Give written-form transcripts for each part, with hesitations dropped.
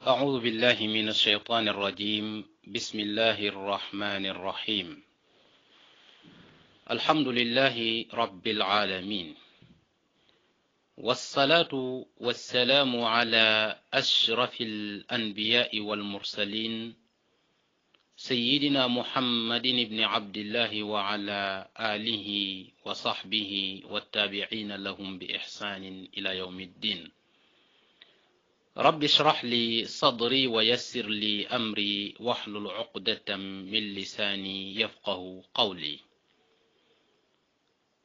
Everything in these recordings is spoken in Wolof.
أعوذ بالله من الشيطان الرجيم. بسم الله الرحمن الرحيم. الحمد لله رب العالمين، والصلاة والسلام على أشرف الأنبياء والمرسلين سيدنا محمد بن عبد الله وعلى آله وصحبه والتابعين لهم بإحسان إلى يوم الدين. رب اشرح لي صدري ويسر لي أمري واحلل عقدة من لساني يفقه قولي.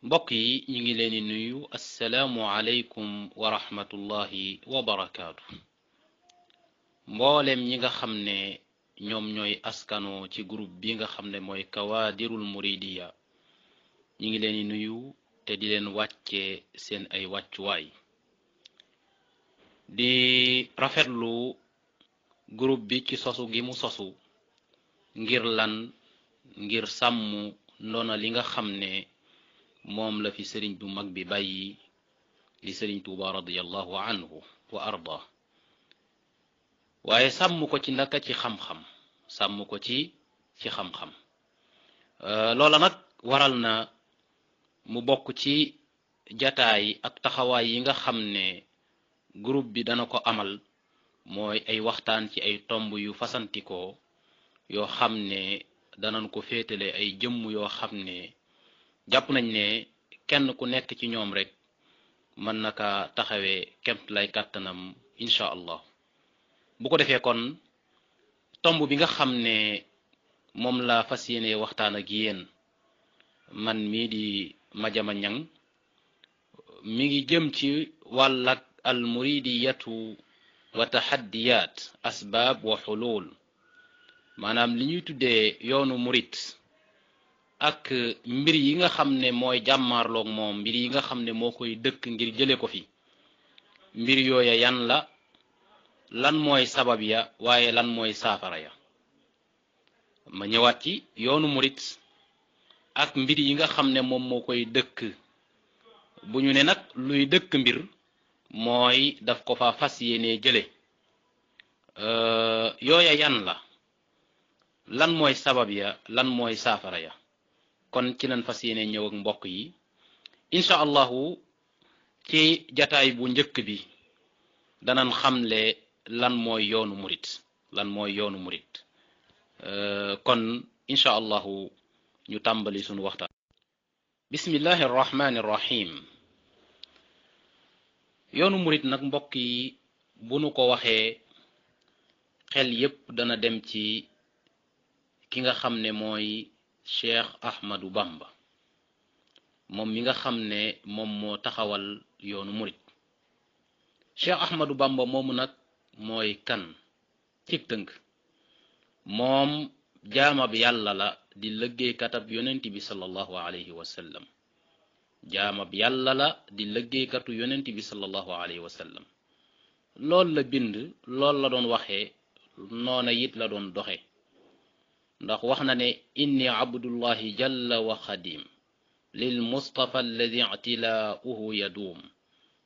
mbokk yi ñu ngi leen di nuyu assalaamu aleykum wa rahmatullahi wa barakaatu. mboolem ñi nga xam ne ñoom ñooy askano ci groupe bi nga xam ne mooy Kawaadirul Muridiya ñu ngi leen di nuyu te di leen wàcce seen ay wàccuwaay. di rafetlu groupe bi ci sosu gi mu sosu ngir lan, ngir sàmm ndoona li nga xam ne moom la fi sëriñ bu mag bi bàyyi li sëriñ Tuuba radiyallahu anhu wa arda, waaye sàmm ko ci ndaka ci xam-xam, sàmm ko ci xam-xam. loola nag waral na mu bokk ci jataay ak taxawaay yi nga xam ne groupe bi dana ko amal, mooy ay waxtaan ci ay tomb yu fasantikoo yoo xam ne danañ ko féetale ay jëmm yoo xam ne jàpp nañ ne kenn ku nekk ci ñoom rek mën na ka taxawee kemt lay kàttanam incha allah. bu ko defee kon tomb bi nga xam ne moom la fas yéene waxtaan ak yéen man mii di Madiama Niang mi ngi jëm ci wàllak almuridiyatu wa tahaddiyat asbaab wa xulul, maanaam li ñuy tuddee yoonu murid ak mbir yi nga xam ne mooy jàmmaarloog moom, mbir yi nga xam ne moo koy dëkk ngir jële ko fi. mbir yooya yan la, lan mooy sabab ya, waaye lan mooy saafara ya. ma ñëwaat ci yoonu murid ak mbir yi nga xam ne moom moo koy dëkk. bu ñu ne nag luy dëkk mbir mooy daf ko fa fas yéene jële. yooya yan la, lan mooy sabab ya, lan mooy saafara ya. kon ci lañ fas yéene ñëw ak mbokk yi incha allahu. ci jataay bu njëkk bi danañ xamle lan mooy yoonu murid, lan mooy yoonu murid. kon incha allahu ñu tàmbali sunu waxtaan. bismillahi arrahmani arrahim. yoonu murid nag mbokk yi bu nu ko waxee xel yépp dana dem ci ki nga xam ne mooy Cheikh Ahmadou Bamba, moom mi nga xam ne moom moo taxawal yoonu murid. Cheikh Ahmadou Bamba moomu nag mooy kan ci tënk? moom jaamab yàlla la, di liggéeykatab yonent bi sallallahu alayhi wa sallam. jaamab yàlla la, di liggéeykatu yonent bi sallallahu alayhi wa sallam. loolu la bind, loolu la doon waxee, noona it la doon doxe. ndax wax na ne inni abdullahi jalla wa xadim lil mustafa alladi ictilaauhu yaduum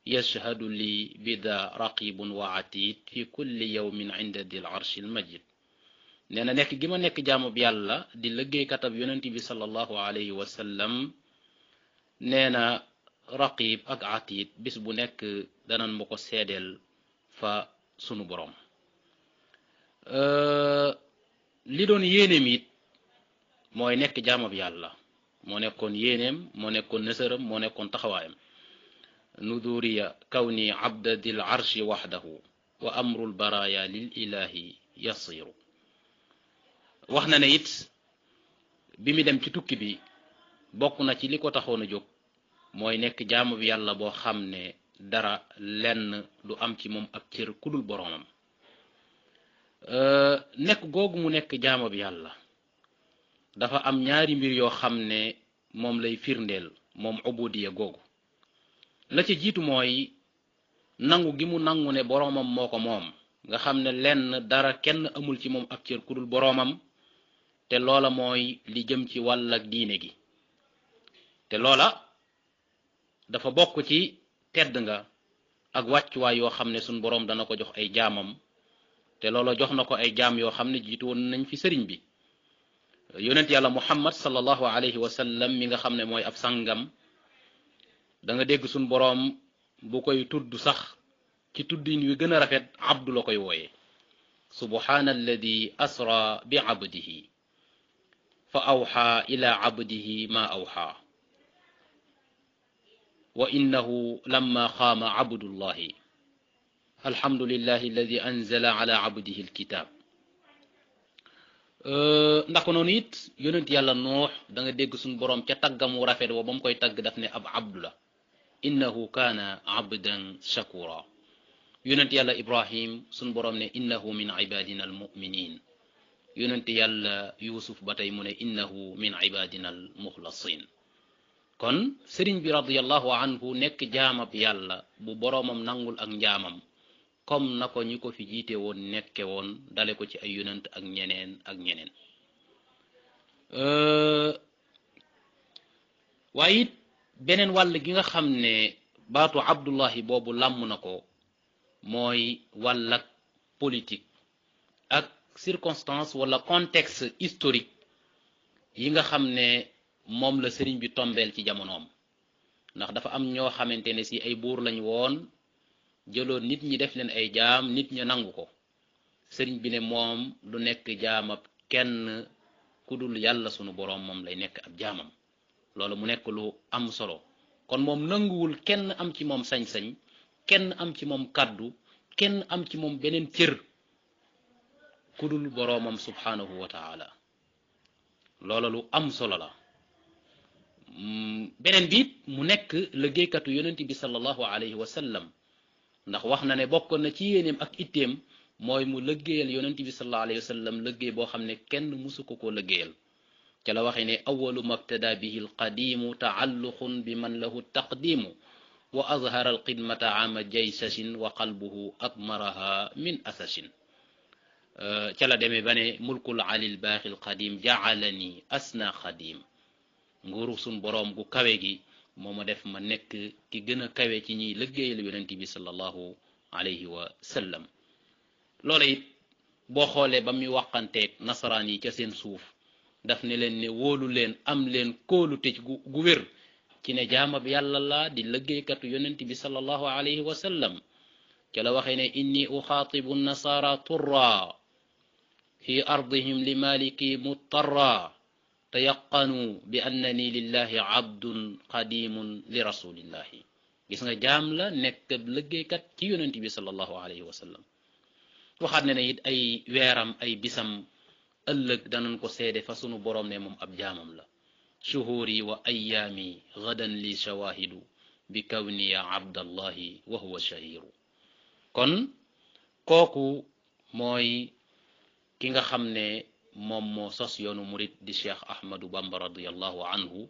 yashhadu li bida raqibun wa atid fi kulli yawmin inda dil arshi almajid. nee na nekk gi ma nekk jaamab yàlla di liggéeykatab yonent bi sallallahu alayhi wa sallam, nee na raqib ak atid bis bu nekk danan ma ko seedeel fa sunu borom. li doon yéeneem it mooy nekk jaamab yàlla, moo nekkoon yéeneem, moo nekkoon nësëram, moo nekkoon taxawaayam. nuduriya kawni abda dil arshi waxdahu wa amrul baraya lil ilahi yasiru. wax na ne it bi mi dem ci tukki bi bokk na ci li ko taxoon a jóg mooy nekk jaamab yàlla boo xam ne dara lenn du am ci moom ak cër kudul boroomam. nekk googu mu nekk jaamab yàlla dafa am ñaari mbir yoo xam ne moom lay firndeel, moom ubudiya googu. la ca jiitu mooy nangu gi mu nangu ne boroomam moo ko moom, nga xam ne lenn dara kenn amul ci moom ak cër kudul boroomam, te loola mooy li jëm ci wàll ak diine gi. te loola dafa bokk ci tedd nga ak wàccuwaay yoo xam ne suñ boroom dana ko jox ay jaamam te loolo jox na ko ay jaam yoo xam ne jiitu woon nañ fi sëriñ bi. yonent yàlla muhammad sallallahu alayhi wa sallam mi nga xam ne mooy ab sangam da nga dégg suñ boroom bu koy tudd sax ci tuddin wi gën a rafet abdu la koy wooye subhana alladi asra bi abdihi fa awxa ila abdihi ma awxa wa innahu lamma qaama abdullahi alhamdulillahi alladi anzala ala abdihi alkitab. ndax ko noonu it yonent yàlla nuux da nga dégg suñu boroom ca taggamu rafet wa ba mu koy tagg daf ne ab abdu la innahu kaana abdan shakura. yonent yàlla ibrahim suñu boroom ne innahu min ibadina almuminin. yonent yàlla yusuf ba tey mu ne innahu min ibadina almuxlasin. kon sëriñ bi radiallahu anhu nekk jaamab yàlla bu boroomam nangul ak njaamam comme na ko ñi ko fi jiite woon nekke woon dale ko ci ay yonent ak ñeneen ak ñeneen. waaye it beneen wàll gi nga xam ne baatu abdullahi boobu làmm na ko mooy wàllak politique ak circonstance wala contexte historique yi nga xam ne moom la sëriñ bi tombeel ci jamonoom. ndax dafa am ñoo xamante ne si ay buur lañ woon jëloon nit ñi def leen ay jaam nit ña nangu ko. sëriñ bi ne moom du nekk jaamab kenn ku dul yàlla sunu boroom moom lay nekk ab jaamam. loolu mu nekk lu am solo. kon moom nanguwul kenn am ci moom sañ-sañ kenn am ci moom kàddu kenn am ci moom beneen cër ku dul boroomam subhanahu wa taala. loolu lu am solo la. beneen biit mu nekk liggéeykatu yonent bi sallallahu alayhi wa sallam. ndax wax na ne bokkoon na ci yéeneem ak itteem mooy mu lëggéeyal yonent bi sallallahu alayhi wa sallam lëggéey boo xam ne kenn musu ko koo lëggéeyal. ca la waxee ne awalu mabtada bihi alqadimu taalluqun bi man lahu taqdimu wa azhara alxidmata ama jaysashin wa qalbuhu admaraha min asashin. ca la demee ba ne mulkul alil baaxi alqadim jaalani asna xadim. nguuru sun boroom gu kawe gi moo ma def ma nekk ki gën a kawe ci ñiy liggéeyal yonent bi sallallahu alayhi wa sallam. loola it boo xoolee ba muy waxanteeg nasaraan yi ca seen suuf daf ne leen ne wóolu leen am leen kóolu tëj gu wér ci ne jaamab yàlla la di liggéeykatu yonent bi sallallahu alayhi wa sallam. ca la waxee ne inni uxaatibu nasara turra fi ardihim li maliki muttarra tayaqanu bi annani lillahi abdun qadimun li rasulillahi. gis nga jaam la nekk liggéeykat ci yonent bi sallallahu alayhi wa sallam. waxaat ne it ay weeram ay bisam ëllëg danañ ko seede fa sunu boroom ne moom ab jaamam la. shuhuri wa ayyaami gadan li shawahidu bi kawniya abdallahi wa huwa shahiru. kon kooku mooy ki nga xam ne moom moo sos yoonu murit di cheikh ahmadu bamba radiallahu anhu.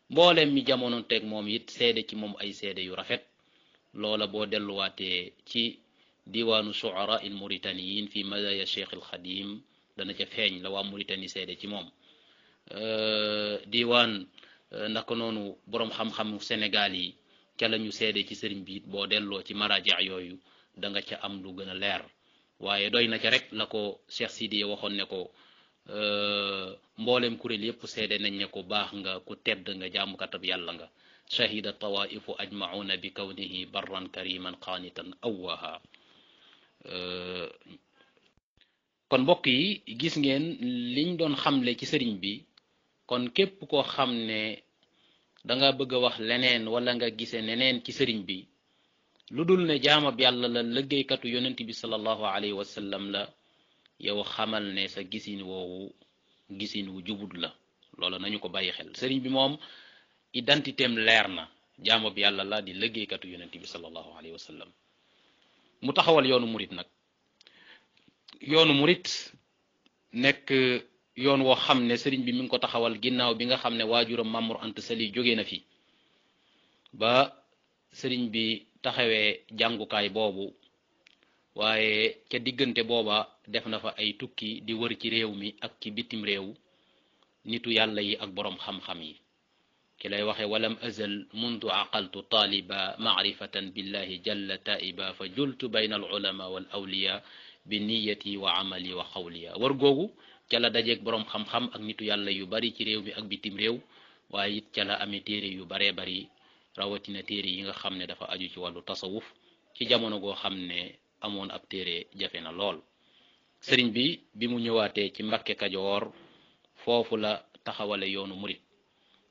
mboolem mi jamono teg moom it seede ci moom ay seede yu rafet. loola boo delluwaatee ci diwaanu shuara il muritaniyin fi madaya cheikh al xadim dana ca feeñ la waa muritani seede ci moom. diwaan naka noonu boroom xam-xamu sénégal yi ca la ñu seede ci sëriñ bi it boo delloo ci maraja yooyu da nga ca am lu gën a leer. waaye doy na ca rek la ko cheikh sidi waxoon ne ko mboolem kuréel yépp seede nañ ne ko baax nga ku tedd nga jaamukatab yàlla nga. shahida tawaifu ajmauna bi kawnihi barran kariman qaanitan awwaha. kon mbokk yi gis ngeen liñ doon xamle ci sëriñ bi. kon képp koo xam ne danga bëgg a wax leneen wala nga gise neneen ci sëriñ bi lu dul ne jaamab yàlla la liggéeykatu yonent bi sallallahu alayhi wa sallam la yow xamal ne sa gisin woowu gisin wu jubut la. loolu nañu ko bàyyi xel. sëriñ bi moom identité am leer na jaamab yàlla la di liggéeykatu yonent bi sallallahu alayhi wa sallam. mu taxawal yoonu murit nag. yoonu murit nekk yoon woo xam ne sëriñ bi mi ngi ko taxawal ginnaaw bi nga xam ne waajuram Mamour Anta Sali jóge na fi ba sëriñ bi taxawee jàngukaay boobu. waaye ca diggante booba def na fa ay tukki di wër ci réew mi ak ci bitim réew nitu yàlla yi ak boroom xam-xam yi. ki lay waxe walam azal mundu aqaltu taaliba maarifatan billahi jalla taiba fa jultu bayna al ulama wal awliya bi niyati wa amali wa xawliya war googu ca la dajeeg boroom xam-xam ak nitu yàlla yu bari ci réew mi ak bitim réew waaye it ca la amee téere yu baree bari rawatina téere yi nga xam ne dafa aju ci wàllu tasawuf ci jamono goo xam ne amoon ab téere jafe na lool. sëriñ bi mu ñëwaatee ci Mbàkke Kajoor foofu la taxawale yoonu murit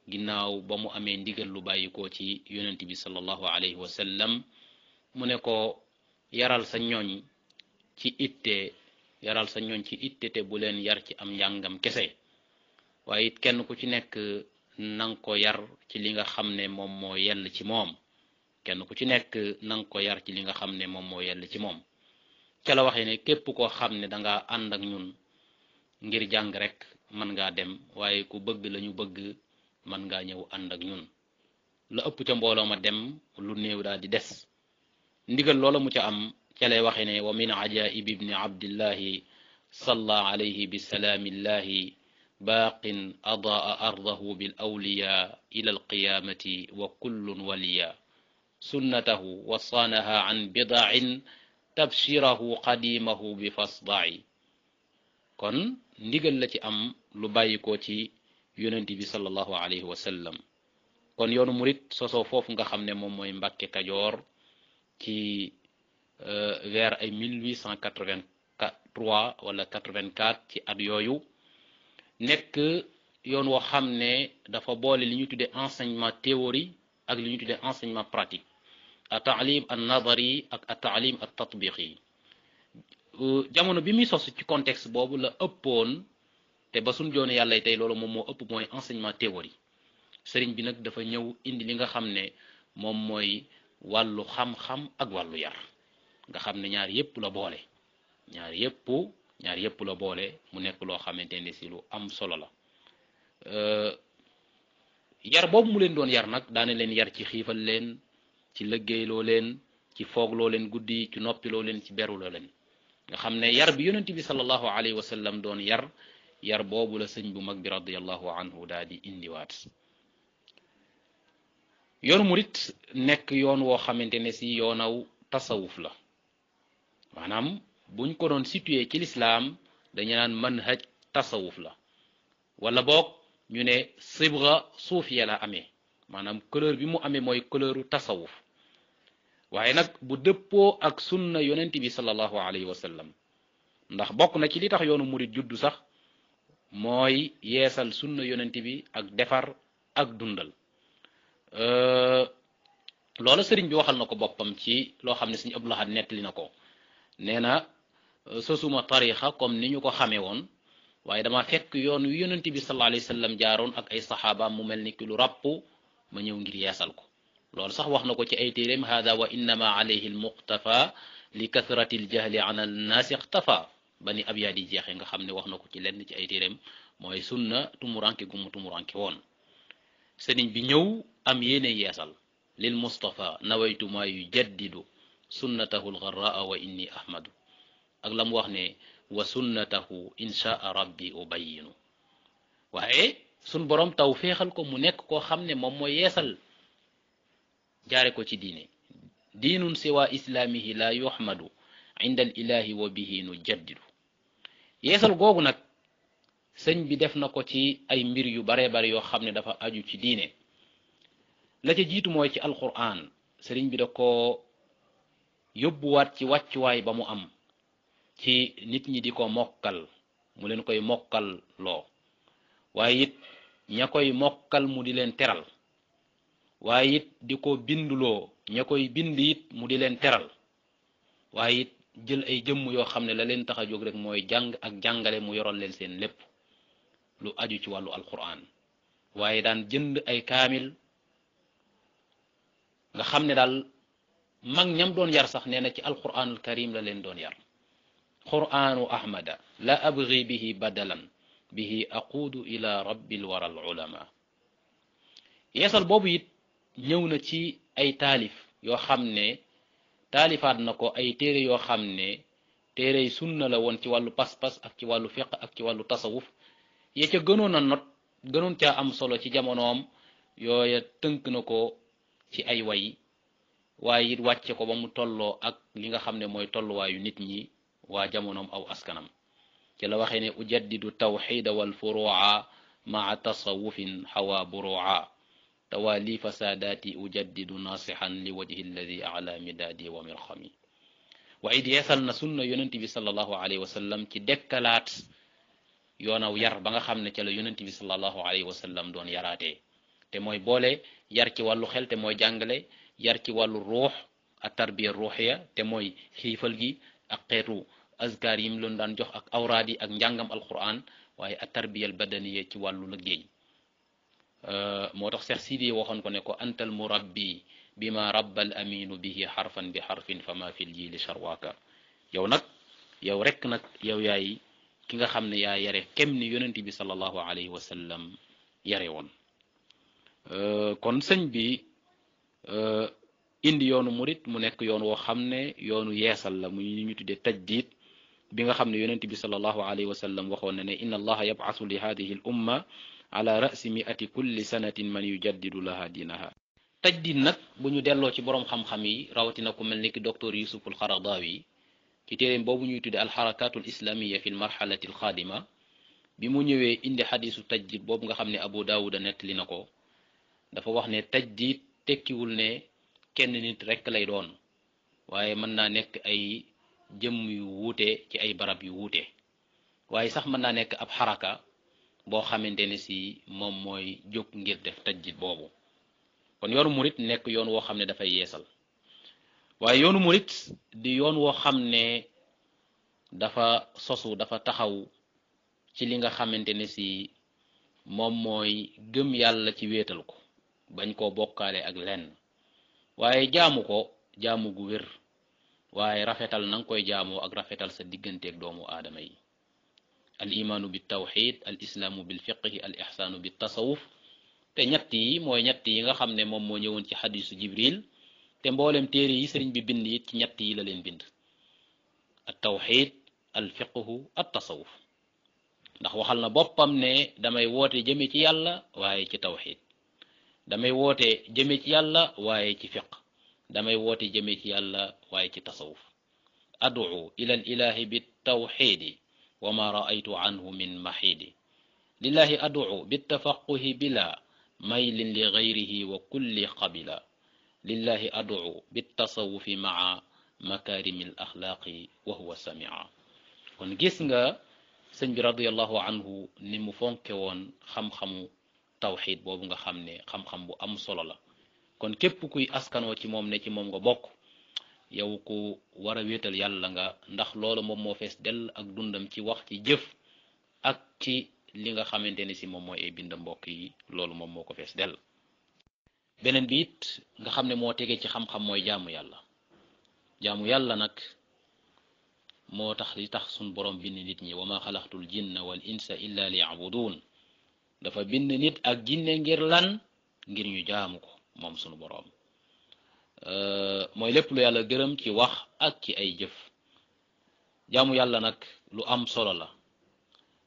ginnaaw ba mu amee ndigal lu bàyyikoo ci yonent bi sallallahu alayhi wa sallam mu ne ko yaral sa ñooñ ci itte te bu leen yar ci am njàngam kese waaye it kenn ku ci nekk nang ko yar ci li nga xam ne moom moo yell ci moom kenn ku ci nekk nang ko yar ci li nga xam ne moom moo yell ci moom ca la waxee ne képp koo xam ne danga ànd ak ñun ngir jàng rek mën ngaa dem waaye ku bëgg lañu bëgg mën ngaa ñëw ànd ak ñun la ëpp ca mbooloo ma dem lu néew daal di des ndigal loola mu ca am ca lay waxe ne wa min ajaib ibni abdillahi salla alayhi bi salaamillahi baaqin adaa ardahu bil awliya ila alqiyamati wa kullun waliya sunnatahu wa saanaha an bidain tabshirahu qadimahu bi fasda'i kon ndigal la ci am lu bàyyikoo ci yonent bi sallallahu alayhi wa sallam kon yoonu murit sosoo foofu nga xam ne moom mooy Mbàkke Kajoor ci vers ay 1883 wala 84 ci at yooyu nekk yoon woo xam ne dafa boole li ñu tuddee enseignement théorie ak li ñu tuddee enseignement pratique at-ta'lim an-nadari ak at-ta'lim at-tatbiqi jamono bi muy sos ci contexte boobu la ëppoon te ba suñ joone yàlla tey loolu moom moo ëpp mooy enseignement théorie sëriñ bi nag dafa ñëw indi li nga xam ne moom mooy wàllu xam-xam ak wàllu yar nga xam ne ñaar yépp la boole mu nekk loo xamante ne si lu am solo la yar boobu mu leen doon yar nag daane leen yar ci xiifal leen ci liggéeyloo leen ci foogloo leen guddi ci noppiloo leen ci beruloo leen nga xam ne yar bi yonent bi sallallahu alayhi wa sallam doon yar boobu la sëñ bu mag bi radiyallahu anhu daal di indiwaat yoonu murit nekk yoon woo xamante ne si yoonaw tasawuf la maanaam buñ ko doon situé ci lislaam dañu naan manhaj tasawuf la wala boog ñu ne sibra suufiya la amee maanaam couleur bi mu amee mooy couleuru tasawuf waaye nag bu dëppoo ak sunna yonent bi sallallahu alayhi wa sallam ndax bokk na ci li tax yoonu murit juddu sax mooy yeesal sunna yonent bi ak defar ak dundal loola sëriñ bi waxal na ko boppam ci loo xam ne suñu Abdul Ahad nettali na ko nee na sosuma tarixa comme ni ñu ko xamee woon waaye dama fekk yoon wi yonent bi sallallahu alayhi wa sallam jaaroon ak ay saxaabaam mu mel ni ki lu ràpp ma ñëw ngir yeesal ko loolu sax wax na ko ci ay téeréem hada wa innama alayhi almuqtafa li kathrati aljahli an annaasi iqtafa ba ni abyaat yi jeexee nga xam ne wax na ko ci lenn ci ay téeréem mooy sunna tumuranke gu mu tumuranke woon sëriñ bi ñëw am yéene yeesal lil mustafa nawaytu ma yujaddidu sunnatahu algharraa wa inni ahmadu ak la mu wax ne wa sunnatahu inshaa rabbi ubayinu waaye sun borom taw féexal ko mu nekk koo xam ne moom mooy yeesal jaare ko ci diine diinun siwa islaamihi la yuhmadu inda al ilahi wa bihi nu jaddidu yeesal googu nag sëñ bi def na ko ci ay mbir yu bare bare yoo xam ne dafa aju ci diine la ca jiitu mooy ci alquran sëriñ bi da ko yóbbuwaat ci wàccuwaay ba mu am ci nit ñi di ko mokkal mu leen koy mokkal loo waaye it ña koy mokkal mu di leen teral waaye it di ko binduloo ña koy bind it mu di leen teral waaye it jël ay jëmm yoo xam ne la leen tax a jóg rek mooy jàng ak jàngale mu yoral leen seen lépp lu aju ci wàllu alquran waaye daan jënd ay kaamil nga xam ne daal mag ñam doon yar sax nee na ci alquranul karim la leen doon yar quranu ahmada la abghi bihi badalan bihi aquudu ila rabbil waral ulama yeesal boobu it ñëw na ci ay taalif yoo xam ne taalifaat na ko ay téere yoo xam ne téere sunna la woon ci wàllu pas-pas ak ci wàllu fiqh ak ci wàllu tasawuf ya ca gënoon a not gënoon caa am solo ci jamonoom yooya tënk na ko ci ay way waaye it wàcce ko ba mu tolloo ak li nga xam ne mooy tolluwaayu nit ñi waa jamonoom aw askanam ci la waxee ne ujaddidu tawxida wal furuuca maa tasawufin xawa buruuca tawali fasaadaati ujaddidu nasixan li wajhi alladi ala midaadi wa mirxami waaye it yeesal na sunna yonent bi sallallahu alayhi wa sallam ci dekkalaat yoonaw yar ba nga xam ne ca la yonent bi sallallahu alayhi wa sallam doon yaraatee te mooy boole yar ci wàllu xel te mooy jàngale yar ci wàllu ruux ak tarbiya ruuxiya te mooy xiifal gi ak xeetu azkar yi mu leen daan jox ak awraad yi ak njàngam alquran waaye ak tarbiyal badaniya ci wàllu liggéey moo tax Seex Sidi waxoon ko ne ko antal murabbi bima rabbal aminu bihi xarfan bi xarfin fama fil jili sharwaka yow rek nag yow yaay ki nga xam ne yaa yare kem ni yonent bi sallallahu alayhi wa sallam yare woon kon sëñ bi indi yoonu murit mu nekk yoon woo xam ne yoonu yeesal la muy ñu tuddee tajdiid bi nga xam ne yonent bi sallallahu alayhi wa sallam waxoon na ne inna allaha yab'asu li hadihi al umma ala ra'si mi'ati kulli sanatin man yujaddidu laha diinaha tajdiid nag bu ñu delloo ci boroom xam-xam yi rawatina ku mel ni ki docteur Yusuf al-Qaradawi ci téeréem boobu ñuy tudde alxarakatu al islamia fi l marxalati al xaadima bi mu ñëwee indi xadisu tajdiid boobu nga xam ne Abu Daawuda nettali na ko dafa wax ne tajdiid tekkiwul ne kenn nit rekk lay doon waaye mën naa nekk ay jëmm yu wuute ci ay barab yu wuute waaye sax mën naa nekk ab xaraka boo xamante ne si moom mooy jóg ngir def tajdiid boobu kon yoonu murit nekk yoon woo xam ne dafay yeesal waaye yoonu murit di yoon woo xam ne dafa sosu dafa taxaw ci li nga xamante ne si moom mooy gëm yàlla ci wéetal ko bañ koo bokkaale ak lenn waaye jaamu ko jaamu gu wér waaye rafetal na nga koy jaamoo ak rafetal sa digganteeg doomu aadama yi al imaanu bi tawxid al islaamu bil fiqhi al ixsaanu bi tasawuf te ñett yi mooy ñett yi nga xam ne moom moo ñëwoon ci xadisu jibril te mboolem téere yi sëriñ bi bind it ci ñett yi la leen bind al tawxid al fiqhu al tasawuf ndax waxal na boppam ne damay woote jëme ci yàlla waaye ci tawxid damay woote jëme ci yàlla waaye ci fiq damay woote jëme ci yàlla waaye ci tasawuf ad'u ila al ilahi bit tawxidi wa ma ra'aytu anhu min mahidi lillahi ad'u bit tafaquhi bila maylin li ghayrihi wa kulli qabila lillahi ad'u bit tasawufi maa makarimil axlaaqi wa huwa samia kon gis nga sëñ bi radiyallahu anhu ni mu fonke woon xam-xamu tawxid boobu nga xam ne xam-xam bu am solo la kon képp kuy askanoo ci moom ne ci moom nga bokk yow ku war a wéetal yàlla nga ndax loolu moom moo fees dell ak dundam ci wax ci jëf ak ci li nga xamante ne si moom mooy ay bindam mbokk yi loolu moom moo ko fees dell beneen bi it nga xam ne moo tegee ci xam-xam mooy jaamu yàlla nag moo tax li tax suñ borom bind nit ñi wa ma xalaqtul jinna wal insa illa liya'budun dafa bind nit ak jinne ngir lan ngir ñu jaamu ko moom sunu borom mooy lépp lu yàlla gërëm ci wax ak ci ay jëf jaamu yàlla nag lu am solo la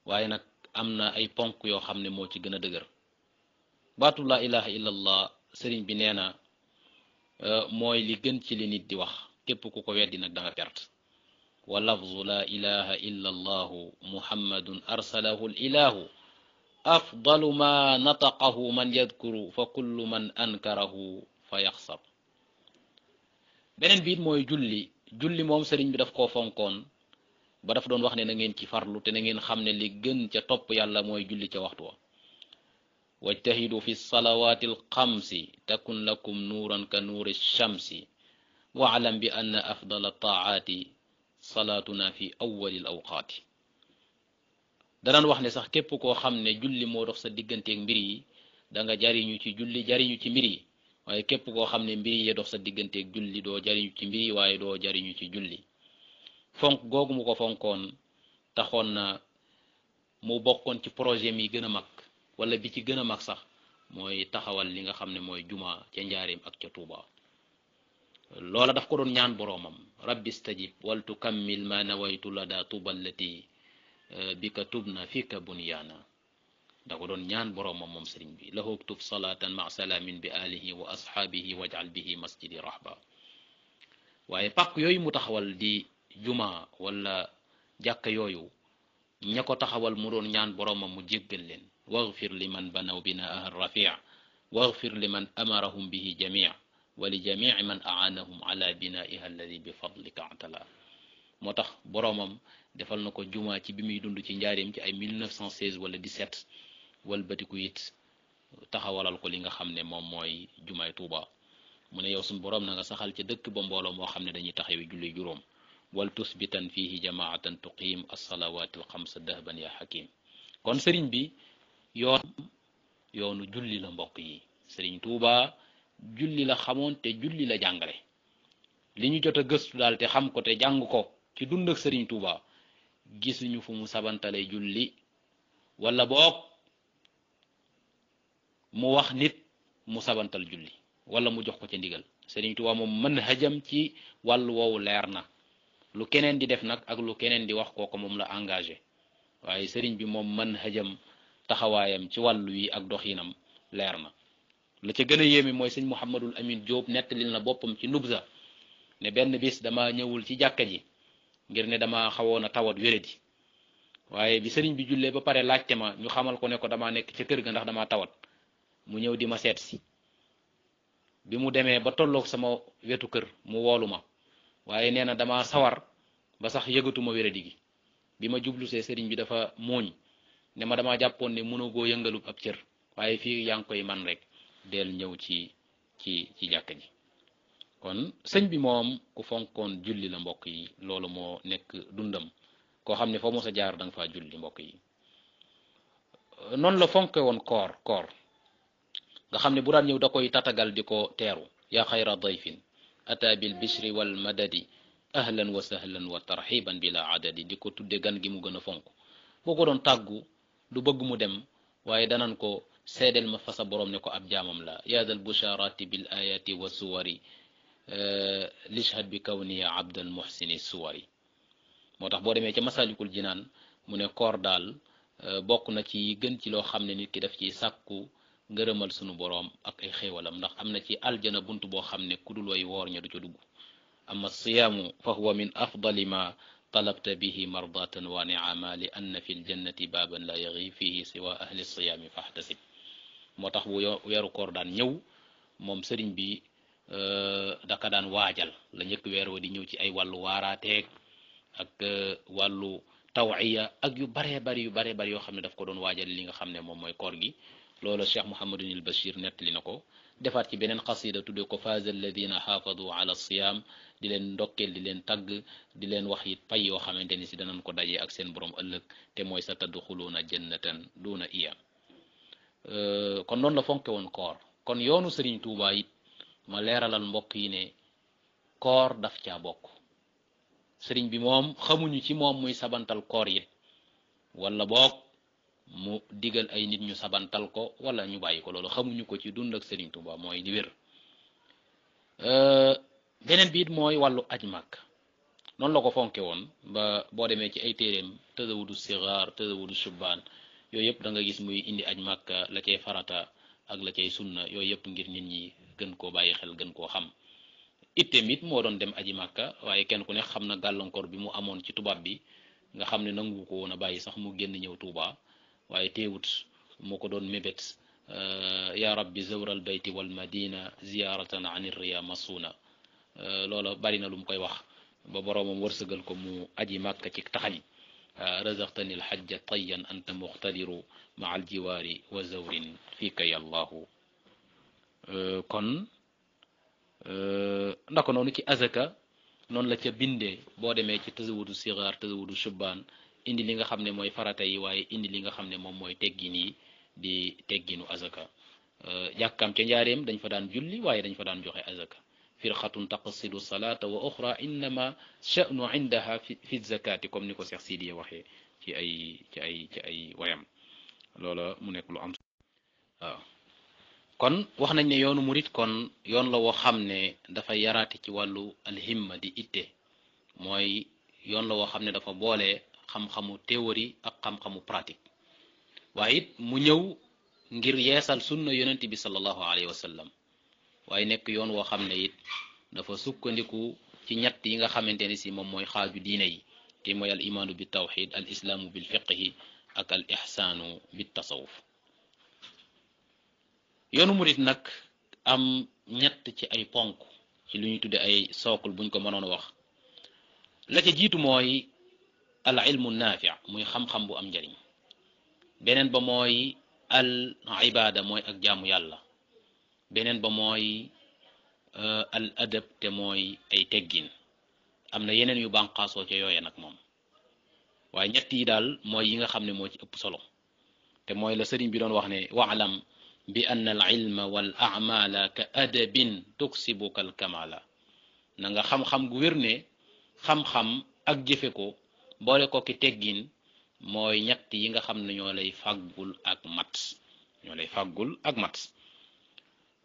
waaye nag am na ay ponk yoo xam ne moo ci gën a dëgër baatu la ilaha illallah sëriñ bi nee na mooy li gën ci li nit di wax képp ku ko weddi nag da nga perte wa lafzu la ilaha illa allahu muhammadun arsalahu l ilahu afdalu ma nataqahu man yadkuru fa kullu man ankarahu fa yaxsab beneen biit mooy julli moom sëriñ bi daf koo fonkoon ba dafa doon wax ne na ngeen ci farlu te na ngeen xam ne li gën ca topp yàlla mooy julli ca waxtu wa wajtahidu fi salawaati alxamsi takun lakum nuuran ka nuuri shamsi waalam bi anna afdala taaati salaatuna fi awwali l awqaati danaan wax ne sax képp koo xam ne julli moo dox sa digganteeg mbir yi da nga jariñu ci julli jariñu ci mbir yi waaye képp koo xam ne mbir yi dox sa digganteeg julli doo jariñu ci mbir yi waaye doo jariñu ci julli fonk googu mu ko fonkoon taxoon na mu bokkoon ci projet mi gën a mag wala bi ci gën a mag sax mooy taxawal li nga xam ne mooy juma ca njaareem ak ca Tuuba loola daf ko doon ñaan boroomam rabbi stajib wal tukammil ma nawaytu lada tuballati bika tubna fika bunyaana da ko doon ñaan boroomam moom sëriñ bi lahu uktub salatan ma salaamin bi alihi wa ashaabihi waj'al bihi masjidi rahba waaye pàkk yooyu mu taxawal di juma wala jàkka yooyu ña ko taxawal mu doon ñaan boroomam mu jéggal leen waghfir liman banaw binaaha rafia waghfir liman amarahum bihi jamia wa li jamii man aanahum ala binaiha alladi bi fadlika atala moo tax boroomam defal na ko juma ci bi muy dund ci njaareem ci ay 1916 wala 17 walbatiku it taxawalal ko li nga xam ne moom mooy jumaay Tuuba mu ne yow suñu boroom na nga saxal ca dëkk ba mbooloo moo xam ne dañuy taxawi julli juróom wal tusbitan fihi jamaatan tuqiim as-salawaati al-xamsa dahban ya hakim kon sëriñ bi yoonu julli la mbokk yi sëriñ Tuuba julli la xamoon te julli la jàngale li ñu jot a gëstu daal te xam ko te jàng ko ci dund ak sëriñ Tuuba gisuñu fu mu sabantale julli wala boog mu wax nit mu sabantal julli wala mu jox ko ci ndigal sëriñ Tuuba moom mën hajam ci wàllu woowu leer na lu keneen di def nag ak lu keneen di wax kooko moom la engagé waaye sëriñ bi moom mën hajam taxawaayam ci wàllu wi ak doxinam leer na la ca gën a yéeme mooy sëñ Mouhamadul Amin Diop nettalil na boppam ci Nubza ne benn bis dama ñëwul ci jàkka ji ngir ne dama xawoon a tawat wéradi waaye bi sëriñ bi jullee ba pare laajte ma ñu xamal ko ne ko dama nekk ca kër ga ndax dama tawat mu ñëw di ma seet si bi mu demee ba tolloog sama wetu kër mu woolu ma waaye nee na dama sawar ba sax yëgatuma wéradi gi bi ma jublusee sëriñ bi dafa muuñ ne ma dama jàppoon ne mënagoo yëngalub ab cër waaye fii yaa ngi koy man rek del ñëw ci jàkka ji kon sëñ bi moom ku fonkoon julli la mbokk yi loolu moo nekk dundam koo xam ne foo mos a jaar da nga faa julli mbokk yi noonu la fonke woon koor nga xam ne bu daan ñëw da koy tatagal di ko teeru yaa xayra dayfin ata bil bishri wal madadi ahlan wa sahlan wa tarxiban bila adadi di ko tudde gan gi mu gën a fonk boo ko doon tàggu du bëgg mu dem waaye danan ko seedeel ma fa sa borom ne ko ab jaamam la yaadal busharati bil ayati wa suwari lishhad bi kawniya abdal muhsini suwari moo tax boo demee ca masalikul jinaan mu ne koor daal bokk na ci gën ci loo xam ne nit ki daf ci sàkku ngërëmal sunu boroom ak ay xéewalam ndax am na ci aljana bunt boo xam ne ku dul way woor ña du ca dugg amma siyaamu fa huwa min afdali ma talabta bihi mardatan wa niama li anna fi ljannati baaban la yaxi fihi siwa ahli siyaami fahtasib moo tax bu weeru koor daan ñëw moom sëriñ bi daka daan waajal la njëkk weer wa di ñëw ci ay wàllu waaraateeg ak wàllu tawiya ak yu baree bari yoo xam ne daf ko doon waajal li nga xam ne moom mooy koor gi loolu Cheikh Mouhamadunil Bachir nettali na ko defaat ci beneen xasida tudde ko faaza alladina xaafadu ala siyam di leen ndokkeel di leen tagg di leen wax it pay yoo xamante ni si danañ ko dajee ak seen borom ëllëg te mooy sa tadxuluuna jannatan duna iyam kon noonu la fonke woon koor kon yoonu Sëriñ Tuubaa it ma leeralal mbokk yi ne koor daf caa bokk sëriñ bi moom xamuñu ci moom muy sabantal koor it wala boog mu digal ay nit ñu sabantal ko wala ñu bàyyi ko loolu xamuñu ko ci dund ak Sëriñ Tuubaa mooy li wér beneen bi it mooy wàllu aj màkk noonu la ko fonke woon ba boo demee ci ay téeréem tazawudu sigaar tazawudu shubbaan yooyu yëpp da nga gis muy indi aj màkka la cay farata ak la cay sunna yooyu yëpp ngir nit ñi gën koo bàyyi xel gën koo xam itteem it moo doon dem aji màkka waaye kenn ku ne xam na gàllankoor bi mu amoon ci tubaab bi nga xam ne nangu ko woon a bàyyi sax mu génn ñëw Tuuba waaye teewut moo ko doon mébét ya rabbi zawral bayti wal madina ziyaratan an riya masuna loola bari na lu mu koy wax ba boroomam wërsëgal ko mu aji màkka ci taxañ razaqtani alhajja tayyan anta muqtadiru ma aljiwaari wa zawrin fika yallahu kon ndako noonu ci azaka noonu la ca bindee boo demee ci tazawudu sigaar tazawudu shubbaan indi li nga xam ne mooy farata yi waaye indi li nga xam ne moom mooy teggin yi di tegginu azaka jàkkaam ca njaareem dañ fa daan julli waaye dañ fa daan joxe azaka firqatun taqsidu salata wa oxra innama sha'nu indaha fi zakati comme ni ko Cheikh Sidiye waxee ci ay wayam loola mu nekk lu am waaw kon wax nañ ne yoonu murit kon yoon la woo xam ne dafa yaraati ci wàllu alhimma di itte mooy yoon la woo xam ne dafa boole xam-xamu théorie ak xam-xamu pratique waaye it mu ñëw ngir yeesal sunna yonent bi sallallahu alayhi wa sallam waaye nekk yoon woo xam ne it dafa sukkandiku ci ñett yi nga xamante ne si moom mooy xaaju diine yi te mooy al imaanu bi tawxid al islaamu bil fiqhi ak al ixsaanu bi tasawuf. yoonu murit nag am ñett ci ay ponk ci lu ñuy tudde ay sookul buñ ko mënoon wax. la ca jiitu mooy al ilmu naafi muy xam-xam bu am njariñ. beneen ba mooy al ibada mooy ak jaamu yàlla. beneen ba mooy al adab te mooy ay teggin. am na yeneen yu bànqaasoo ca yooye nag moom waaye ñett yi daal mooy yi nga xam ne moo ci ëpp solo te mooy la sëriñ bi doon wax ne waalam bi anna al ilma wal amala ka adabin tuksibuka al kamala. na nga xam-xam gu wér ne xam-xam ak jëfe ko boole ko ki teggin mooy ñett yi nga xam ne ñoo lay fàggul ak mat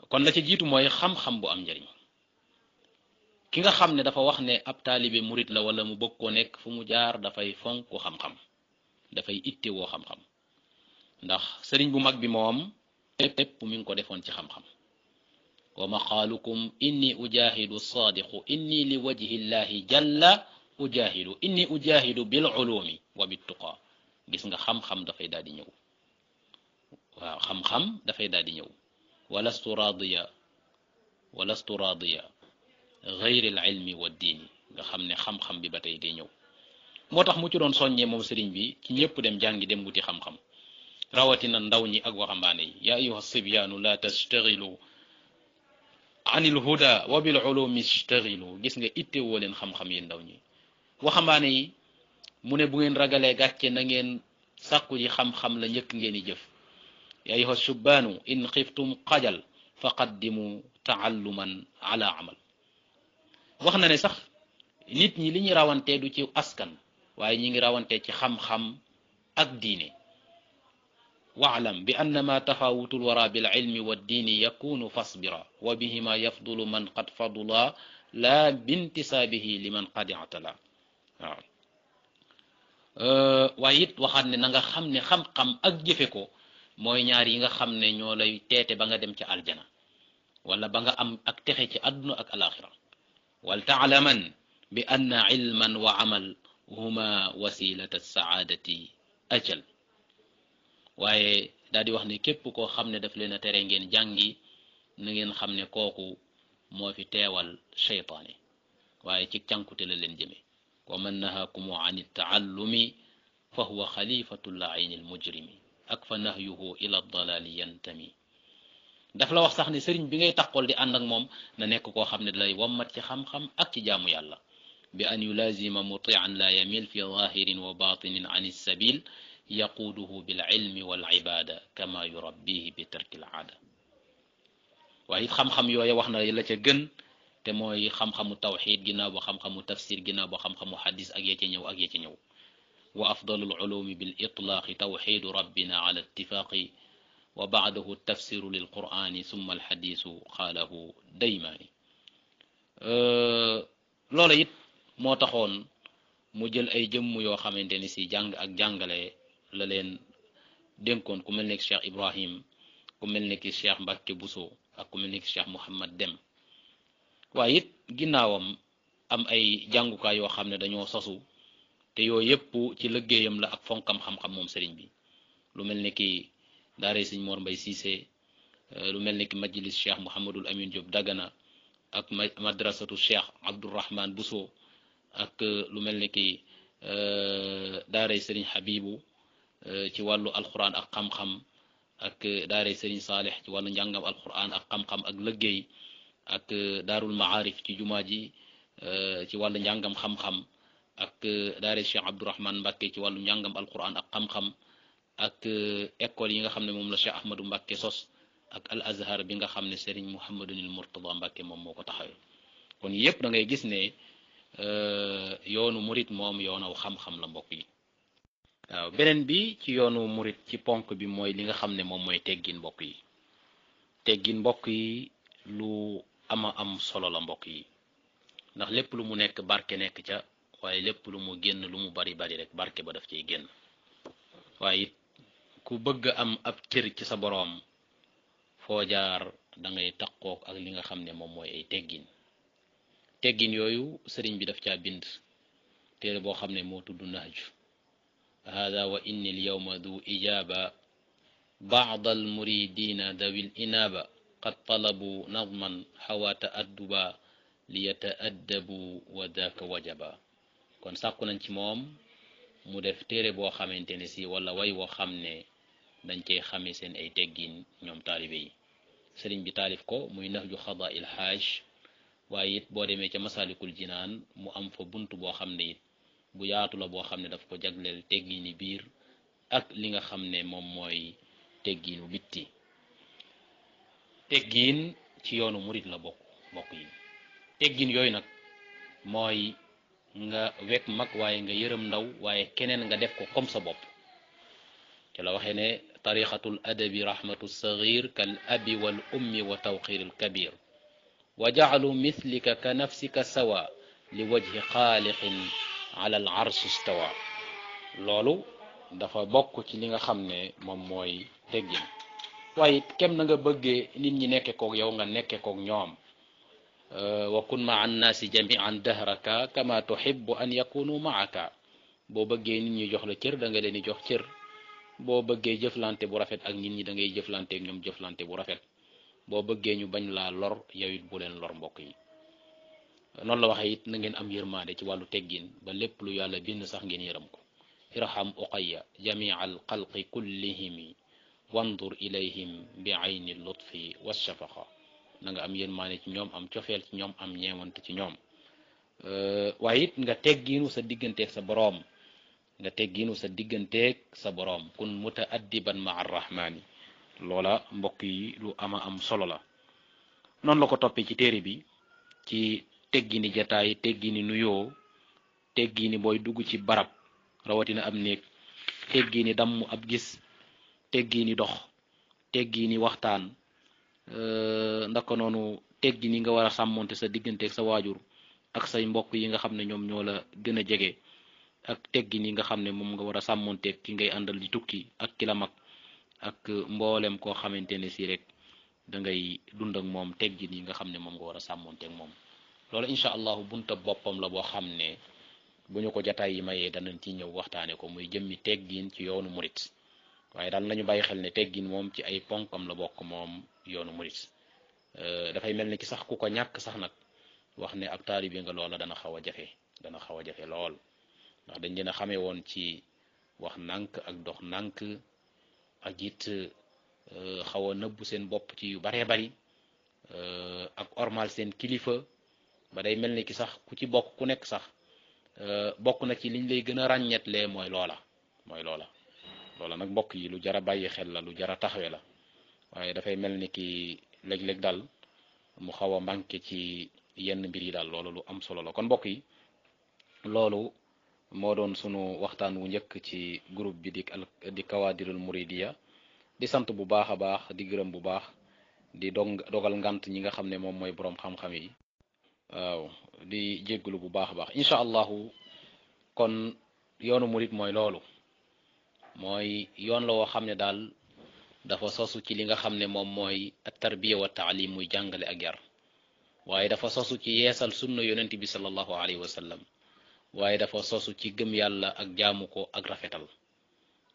kon la ca jiitu mooy xam-xam bu am njariñ. ki nga xam ne dafa wax ne ab taalibe murit la wala mu bëgg koo nekk fu mu jaar dafay fonk xam-xam dafay itte woo xam-xam ndax sëriñ bu mag bi moom lépp mi ngi ko defoon ci xam-xam. wa maqaalukum inni ujahidu sadiqu inni li wajhi llahi jalla ujahidu inni ujahidu bil ulumi wa bit tuqa. gis nga xam-xam dafay daal di ñëw. waaw xam-xam dafay daal di ñëw. walastu radiya ghayril ilmi wa diini nga xam ne xam-xam bi ba tey day ñëw. moo tax mu ci doon soññee moom sëriñ bi ci ñëpp dem jàngi dem wuti xam-xam rawatina ndaw ñi ak waxambaane yi. yaa ayyuha sibyaanu la tastaghilu anil huda wa bil ulumi istaghilu. gis nga itte woo leen xam-xam yi ndaw ñi. waxambaane yi mu ne bu ngeen ragalee gàcce na ngeen sàkku ji xam-xam la njëkk ngeen di jëf. yaa ayyuha shubbaanu in xiftum xajal faqaddimu taalluman ala amal. wax na ne sax nit ñi li ñu rawantee du ci askan waaye ñi ngi rawantee ci xam-xam ak diine. waalam bi annama tafawutul wara bil ilmi wa diini yakunu fasbira wa bihima yafdulu man qad fadula la bintisaabihi liman qad i'tala. waaw waaye it waxaat ne na nga xam ne xam-xam ak jëfe ko mooy ñaar yi nga xam ne ñoo lay teete ba nga dem ci aljana wala ba nga am ak texe ci àdduna ak alaxira. wal taalaman bi anna ilman wa amal huma wasilata saadati ajal. waaye daal di wax ne képp koo xam ne daf leen a tere ngeen jàngi na ngeen xam ne kooku moo fi teewal cheytaane waaye ci cànkute la leen jëme. wa man nahaakumu an taallumi fa huwa xalifatu laayini almujrimi ak fa nahyuhu ila dalali yantami. daf la wax sax ne sëriñ bi ngay taqool di ànd ak moom na nekk koo xam ne dalay wammat ci xam-xam ak ci jaamu yàlla. bi an yulazima mutian la yamil fi zahirin wa batinin an ilsabil yaquuduhu bil ilmi wal ibada kama yurabbihi bi tarkil aada. waaye it xam-xam yooya wax na la ca gën te mooy xam-xamu tawxid ginnaaw ba xam-xamu tafsir ginnaaw ba xam-xamu xadis ak ya ca ñëw. wa afdalul ulumi bil itlaaqi tawxidu rabbina ala ittifaqi wa baadahu tafsiru lil qur'ani summa alxadisu xaalahu daymaani. loola it moo taxoon mu jël ay jëmm yoo xamante ni si jàng ak jàngale la leen dénkoon ku mel ne Cheikh Ibrahim ku mel ne ki Cheikh Mbacke Bousso ak ku mel ne ki Cheikh Mouhamad Dem. waaye it ginnaawam am ay jàngukaay yoo xam ne dañoo sosu te yooyu yëpp ci liggéeyam la ak fonkam xam-xam moom sëriñ bi. lu mel ne ki daaray sëñ Mor Mbay Cissé lu mel ne ki majlis Cheikh Mouhamadul Amin Diop Dagana ak madrasatu Cheikh Abdourahman Bousso ak lu mel ne ki daaray sëriñ Habibu ci wàllu alquran ak xam-xam ak daaray sëriñ Saalih ci wàllu njàngam alquran ak xam-xam ak liggéey ak daarul maarif ci jumaa ji ci wàllu njàngam xam-xam ak daaray Cheikh Abdourahman Mbacke ci wàllu njàngam alquran ak xam-xam ak école yi nga xam ne moom la Cheikh Ahmadou Mbacke sos ak al azhar bi nga xam ne Serigne Mouhamadunil Mourtada Mbacke moom moo ko taxawee. kon yépp da ngay gis ne yoonu murit moom yoonaw xam-xam la mbokk yi. waaw beneen bi ci yoonu murit ci ponk bi mooy li nga xam ne moom mooy teggin mbokk yi. teggin mbokk yi lu ama am solo la mbokk yi ndax lépp lu mu nekk barke nekk ca waaye lépp lu mu génn lu mu bari bari rek barke ba daf ciy génn. waaye it ku bëgg am ab cër ci sa boroom foo jaar da ngay takkook ak li nga xam ne moom mooy ay teggin teggin yooyu sëriñ bi daf caa bind téere boo xam ne moo tudd nahju hada wa inni alyawma du ijaba baad almuridina dawi linaba qad talabu nadman xawa taadduba li yataaddabu wa daka wajaba kon sàkku nañ ci moom mu def téere boo xamante ne si wala way woo xam ne dañ cey xame seen ay teggin ñoom taalibe yi sëriñ bi taalif ko muy nahju xada il xaaj waaye it boo demee ca masalikul jinaan mu am fa bunt boo xam ne it bu yaatu la boo xam ne daf ko jagleel teggini biir ak li nga xam ne moom mooy tegginu bitti teggin ci yoonu murit la bokk yi teggin yooyu nag mooy nga wekk mag waaye nga yërëm ndaw waaye keneen nga def ko comme sa bopp ci la waxee ne tariqatul adabi rahmatu sagir kal abi wal ummi wa tawqir al kabir wa ja'alu mithlika ka nafsika sawa li wajhi xaaliqin ala al arsh istawa loolu dafa bokk ci li nga xam ne moom mooy teggin waaye kem na nga bëggee nit ñi nekke koog yow nga nekke koog ñoom wa kun ma an naasi jamian dahraka kama tuhibbu an yakunu maaka boo bëggee nit ñi jox la cër da nga leen di jox cër boo bëggee jëflante bu rafet ak nit ñi da ngay jëflante ak ñoom jëflante bu rafet boo bëggee ñu bañ laa lor yow it bu leen lor mbokk yi noonu la waxee it na ngeen am yërmaande ci wàllu teggin ba lépp lu yàlla bind sax ngeen yërëm ko irham uqayya jamia al xalqi kullihimi wandur ilayhim bi ayni lutfi washafaqa na nga am yërmaande ci ñoom am cofeel ci ñoom am ñeewante ci ñoom waaye it nga teggiinu sa digganteeg sa boroom kun mutaaddiban ma arrahmaani loola mbokk yi lu ama am solo la noonu la ko toppee ci téere bi ci teggini jataay teggini nuyoo teggini booy dugg ci barab rawatina am néeg teggini damm ab gis teggini dox teggini waxtaan ndaka noonu teggini nga war a sàmmonte sa digganteeg sa waajur ak say mbokk yi nga xam ne ñoom ñoo la gën a jege ak teggin yi nga xam ne moom nga war a sàmmonteeg ki ngay àndal di tukki ak ki la mag ak mboolem koo xamante ne si rek da ngay dund ak moom teggin yi nga xam ne moom nga war a sàmmonteeg moom loolu incha allahu bunta boppam la boo xam ne bu ñu ko jataay yi mayee danañ ci ñëw waxtaane ko muy jëmmi teggin ci yoonu murit waaye daal nañu bàyyi xel ne teggin moom ci ay ponkam la bokk moom yoonu murit dafay mel ni ki sax ku ko ñàkk sax nag wax ne ab taalibe nga loola dana xaw a jafe lool ndax dañ leen a xamee woon ci wax nànk ak dox nànk ak it xaw a nëbbu seen bopp ci yu baree bari ak ormal seen kilifa ba day mel ni ki sax ku ci bokk ku nekk sax bokk na ci liñ lay gën a ràññetlee mooy loola nag mbokk yi lu jara bàyyi xel la lu jara taxawe la waaye dafay mel ni ki léeg-léeg daal mu xaw a manqué ci yenn mbir yi daal loolu lu am solo la kon mbokk yi loolu moo doon sunu waxtaan wu njëkk ci groupe bi di Kawaadirul Muridiya di sant bu baax a baax di gërëm bu baax di dogal ngant ñi nga xam ne moom mooy boroom xam-xam yi waaw di jégglu bu baax a baax incha allahu kon yoonu murid mooy loolu mooy yoon la woo xam ne daal dafa sosu ci li nga xam ne moom mooy at-tarbiya wa taalim muy jàngale ak yar waaye dafa sosu ci yeesal sunna yonent bi sallallahu alayhi wa sallam waaye dafa sosu ci gëm yàlla ak jaamu ko ak rafetal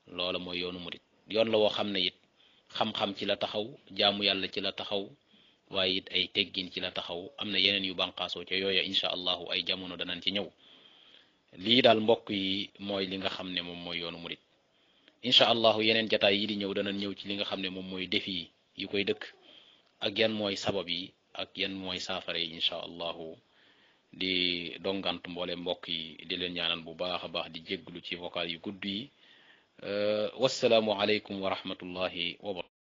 loola mooy yoonu murid yoon la woo xam ne it xam-xam ci la taxaw jaamu yàlla ci la taxaw waaye it ay teggin ci la taxaw am na yeneen yu bànqaasoo ca yooya incha allahu ay jamono danañ ci ñëw lii daal mbokk yi mooy li nga xam ne moom mooy yoonu murid incha allahu yeneen jataay yi di ñëw danañ ñëw ci li nga xam ne moom mooy défi yi koy dëkk ak yan mooy sabab yi ak yan mooy saafara yi incha allahu di dongant mboole mbokk yi di leen ñaanal bu baax a baax di jégglu ci vocal yu gudd yi wassalaamu aleykum wa rahmatullahi wa barakatuh